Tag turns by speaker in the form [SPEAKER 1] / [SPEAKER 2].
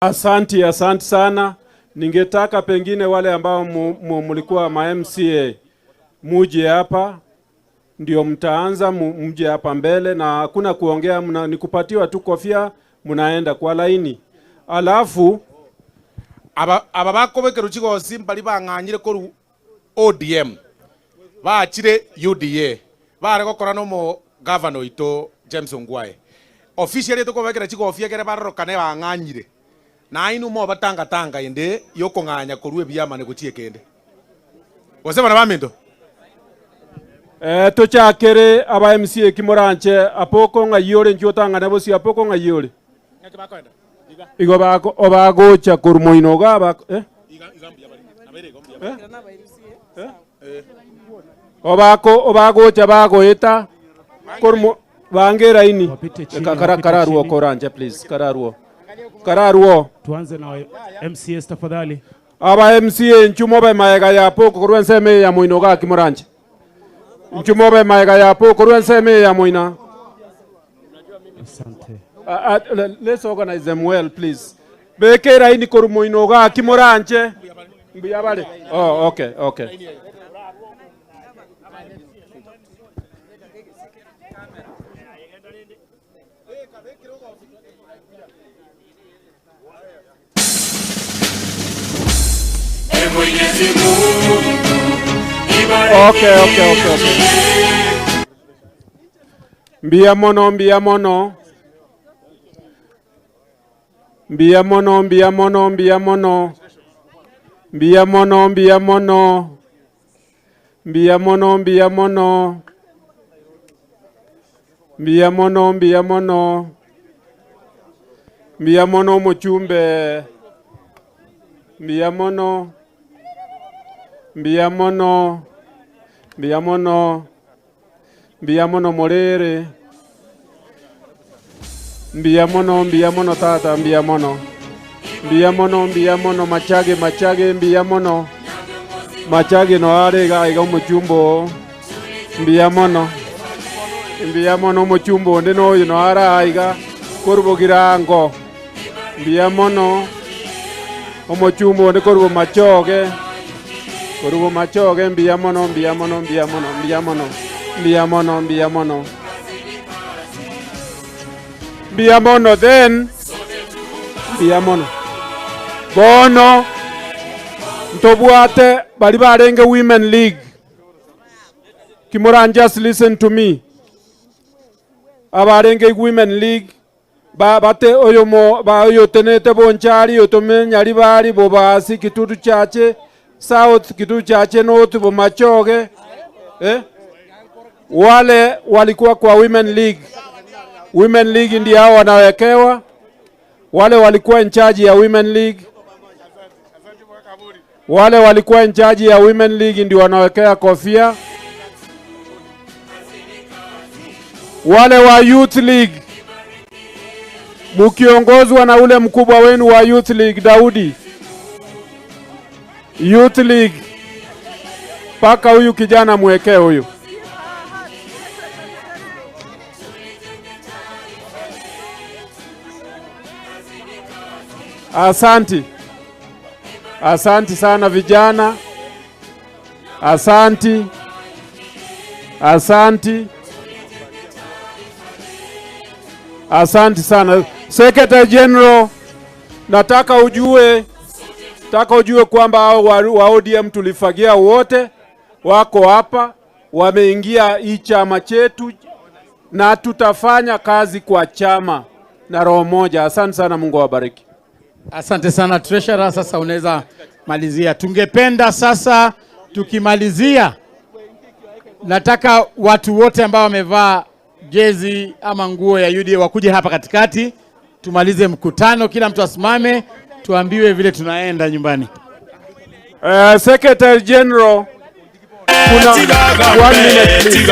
[SPEAKER 1] Asanti, asanti sana. Ningetaka pengine wale ambao mu, mu, mlikuwa ma MCA muje hapa ndio mtaanza mu- mje hapa mbele, na hakuna kuongea, mna, ni kupatiwa tu kofia, mnaenda kwa laini. Alafu
[SPEAKER 2] Aba aba bakobekerwa chigosi mbari bang'anyire korwa ODM bachire UDA bare gokora na omogavana oito James Ongwae. Officially tokobekera chigofia ekere barorokane bang'anyire. Na inwe mobatanga tanga ende yokong'anya korwa ebiamane gochia ekende. Gose bana baminto?
[SPEAKER 1] Eh, tochakere aba MCA ki moranche apoko ng'ai ore inchuo otang'ane bosio apoko ng'ai ore. Igo bako obagocha korwa moino iga bako eh? Eh? Eh? Obako obagocha bagoeta korwa mo bange eraini.
[SPEAKER 3] Wapite chini,
[SPEAKER 1] Ka- kara
[SPEAKER 3] wapite
[SPEAKER 1] kararuo
[SPEAKER 3] chini.
[SPEAKER 1] koranche please kararuo. Kararuo.
[SPEAKER 3] Tuanze na MCS tafadhali.
[SPEAKER 1] Aba MCA inchuo mobe maega ya apoko korwa ensemo eye ya moino iga ki moranche. Inchuo mobe maega ya apoko korwa ensemo eye ya moina.
[SPEAKER 3] Asante.
[SPEAKER 1] Uh, uh, let's organize them well please. Beka eraini korwa moino iga ki moranche. Mbuya bare. Oh, okay, okay. Okay, okay, okay, okay. Mbuya mono, mbuya mono. Mbuya mono, mbuya mono, mbuya mono. Mbuya mono, mbuya mono. Mbuya mono, mbuya mono. Mbuya mono, mbuya mono. Mbuya mono omochumbe. Mbuya mono. Mbuya mono. Mbuya mono. Mbuya mono morere. Mbuya mono, mbuya mono tata, mbuya mono. Mbuya mono, mbuya mono machage, machage, mbuya mono. Machage no are iga iga omochumba oo. Mbuya mono. Mbuya mono omochumba onde noyo no are aa iga korwa Bogirango. Mbuya mono omochumba onde korwa Bomachoge. Korwa Bomachoge mbuya mono, mbuya mono, mbuya mono, mbuya mono, mbuya mono, mbuya mono. Mbuya mono then mbuya mono. Bono ntobwate baria barenge Women League. Kimoran just listen to me. Abarenge Women League ba bate oyomo ba oyotenete Bonchari, otome Nyaribari, Bobasi, Kitutu Chache, South, Kitutu Chache North, Bomachoge eh? Wale walikuwa kwa Women League. Women League ndio hao wanawekewa. Wale walikuwa in charge ya Women League. Wale walikuwa in charge ya Women League ndio wanawekea kofia. Wale wa Youth League mukiongozwa na ule mkubwa wenu wa Youth League Daudi. Youth League mpaka huyu kijana mwekee huyu. Asanti, asanti sana vijana, asanti, asanti, asanti sana. Secretary General, nataka ujue, nataka ujue kwamba hao wa, wa ODM tulifagia wote wako hapa, wameingia hii chama chetu na tutafanya kazi kwa chama na roho moja. Asante sana, Mungu awabariki.
[SPEAKER 4] Asante sana Treasurer, sasa unaweza malizia. Tungependa sasa tukimalizia, nataka watu wote ambao wamevaa jezi ama nguo ya UDA wakuje hapa katikati, tumalize mkutano, kila mtu asimame, tuambiwe vile tunaenda nyumbani.
[SPEAKER 1] Uh, Secretary General, kuna one minute please.